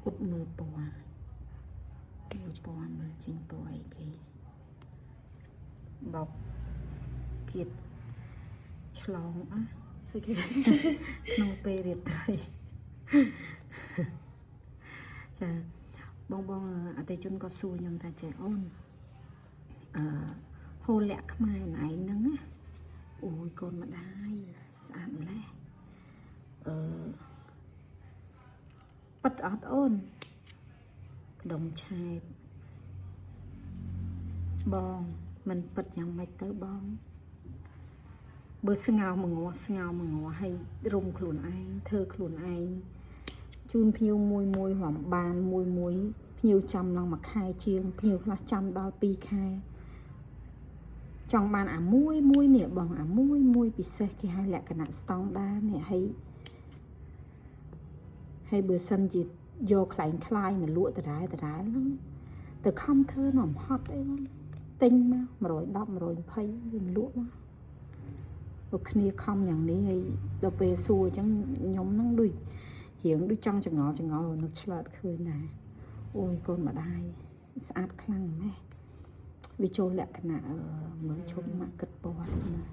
អ៊ុតមើលពណ៌មើលពណ៌មើលចេញពណ៌អីគេបោកគៀតឆ្លងអ่ะស្អីគេ ក្នុងពេលរាត្រី ចាបងបងអតិជនក៏សួរខ្ញុំថាចេះអូនអឺហូលលាក់ខ្មែរឯងហ្នឹងណាអូយកូនម្ដាយស្អាតម្លេះអឺប៉ិតអត់អូនក្ដុំឆែបបងមិនប៉ិតយ៉ាងម៉េចទៅបងបើស្ងោមងស្ងោមងឲ្យរុំខ្លួនឯងធ្វើខ្លួនឯង ជូនភ្ញៀវមួយមួយរំបានមួយមួយភ្ញៀវចាំឡើងមួយខែជាងភ្ញៀវខ្លះចាំដល់2ខែចង់បានអាមួយមួយនេះបងអាមួយមួយពិសេសគេហៅលក្ខណៈស្តង់ដារនេះហើយហើយបើសិនជាយកខ្លែងខ្លាយមកលក់ដដែលដដែលហ្នឹងទៅខំធ្វើនំហត់អីបងទិញមក110 120វាមកលក់មកពួកគ្នាខំយ៉ាងនេះហើយដល់ពេលសួរអញ្ចឹងខ្ញុំហ្នឹងដូច រៀងដូចចង់ចងល់ចងល់នឹកឆ្លើតឃើញដែរអូយកូនម្ដាយស្អាតខ្លាំងម៉េះវាចូលលក្ខណៈអឺមើលឈប់ម៉ាក់គិតពណ៌តិចមើល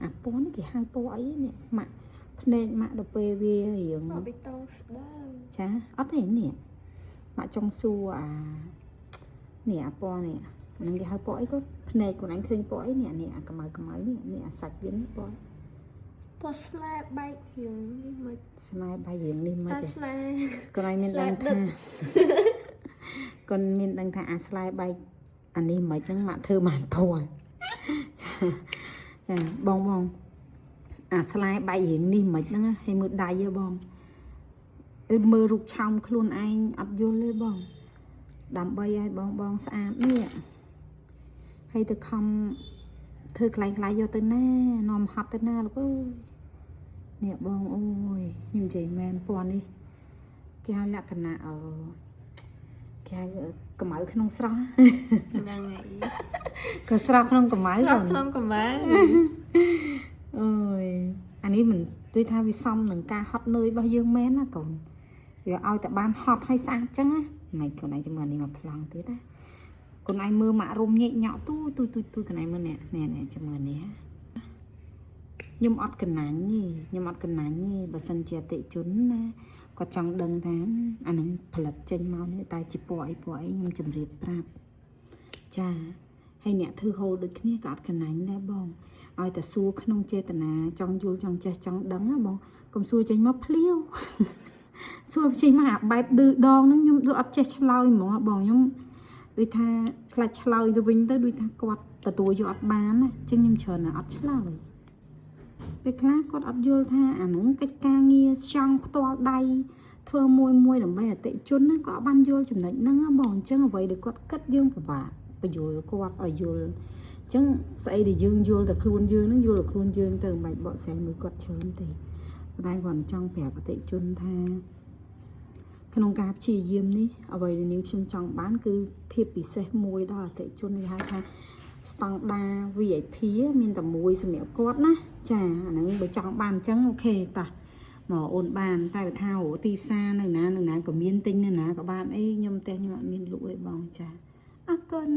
អាពណ៌នេះគេហៅពណ៌អីនេះម៉ាក់ភ្នែកម៉ាក់ដល់ពេលវារៀង ពណ៌បៃតងស្ដើង ចាអត់ទេនេះម៉ាក់ចង់សួរអានេះអាពណ៌នេះហ្នឹងគេហៅពណ៌អីគាត់ភ្នែកខ្លួនឯងឃើញពណ៌អីនេះនេះអាកម្ៅកម្ៅនេះនេះអាសាច់វានេះពណ៌ ពណ៌ស្លែបែករៀងនេះមិន ស្នេហ៍បាយរៀងនេះមកទេ តាស្លែ គាត់ឯងមានដឹងថា គាត់មានដឹងថាអាស្លែបែកអានេះមិនហ្នឹងម៉ាក់ធ្វើបានពណ៌ចាបងបងអាស្លែបែករៀងនេះមិនហ្នឹងឲ្យមើលដៃហ៎បងអឺមើលរូបឆោមខ្លួនឯងអត់យល់ទេបង ដើម្បីឲ្យបងបងស្អាតនេះហើយទៅខំធ្វើខ្លែងខ្លាយយកទៅណានាំហត់ទៅណាលោកអើយនេះបងអូយខ្ញុំនិយាយមែនពណ៌នេះគេហៅលក្ខណៈអឺគេហៅកម្ៅក្នុងស្រស់ ហ្នឹងហើយ ក៏ស្រស់ក្នុងកម្ៅ ស្រស់ បង ក្នុងកម្ៅ អើយអានេះមិនដូចថាវាសមនឹងការហត់នឿយរបស់យើងមែនណាកូនវាឲ្យតែបានហត់ឲ្យស្អាតចឹងណាមិនកូនឯងចាំមើលនេះមកប្លង់ទៀតណាកូនឯងមើលម៉ាក់រុំញែកញក់ទូទូទូទូកូនឯងមើលនេះនេះនេះចាំមើលនេះខ្ញុំអត់កណាញ់ទេខ្ញុំអត់កណាញ់ទេបើសិនជាអតិជនណាគាត់ចង់ដឹងថាអានឹងផលិតចេញមកនេះតែជាពណ៌អីពណ៌អីខ្ញុំជម្រាបប្រាប់ចាហើយអ្នកធ្វើហូលដូចគ្នាក៏អត់កណាញ់ដែរបងឲ្យតែសួរក្នុងចេតនាចង់យល់ចង់ចេះចង់ដឹងណាបងកុំសួរចេញមកភ្លាវ សួរចេញមកអាបែបឌឺដងហ្នឹងខ្ញុំដូចអត់ចេះឆ្លើយហ្មងបងខ្ញុំដូចថាខ្លាចឆ្លើយទៅវិញទៅដូចថាគាត់ទទួលយកអត់បានណាអញ្ចឹងខ្ញុំច្រើនណាស់អត់ឆ្លើយពេលខ្លះគាត់អត់យល់ថាអាហ្នឹងកិច្ចការងារចង់ផ្ទាល់ដៃធ្វើមួយមួយដើម្បីអតិជនណាគាត់អត់បានយល់ចំណុចហ្នឹងណាបងអញ្ចឹងអ្វីដែលគាត់គិតយើងពិបាកបញ្យល់គាត់ឲ្យយល់អញ្ចឹងស្អីដែលយើងយល់តែខ្លួនយើងហ្នឹងយល់តែខ្លួនយើងទៅមិនបាច់បកស្រាយមួយគាត់ច្រើនទេប៉ុន្តែគាត់ចង់ប្រាប់អតិជនថា ក្នុងការព្យាយាមនេះអ្វីដែលនាងខ្ញុំចង់បានគឺភាពពិសេសមួយដល់អតិជនគេហៅថាស្តង់ដា VIP មានតែមួយសម្រាប់គាត់ណាចាអាហ្នឹងបើចង់បានអញ្ចឹង OK តាមកអូនបានតែបើថាអូទីផ្សារនៅណានៅណាក៏មានទិញនៅណាក៏បានអីខ្ញុំផ្ទះខ្ញុំអត់មានលក់អីបងចាអរគុណ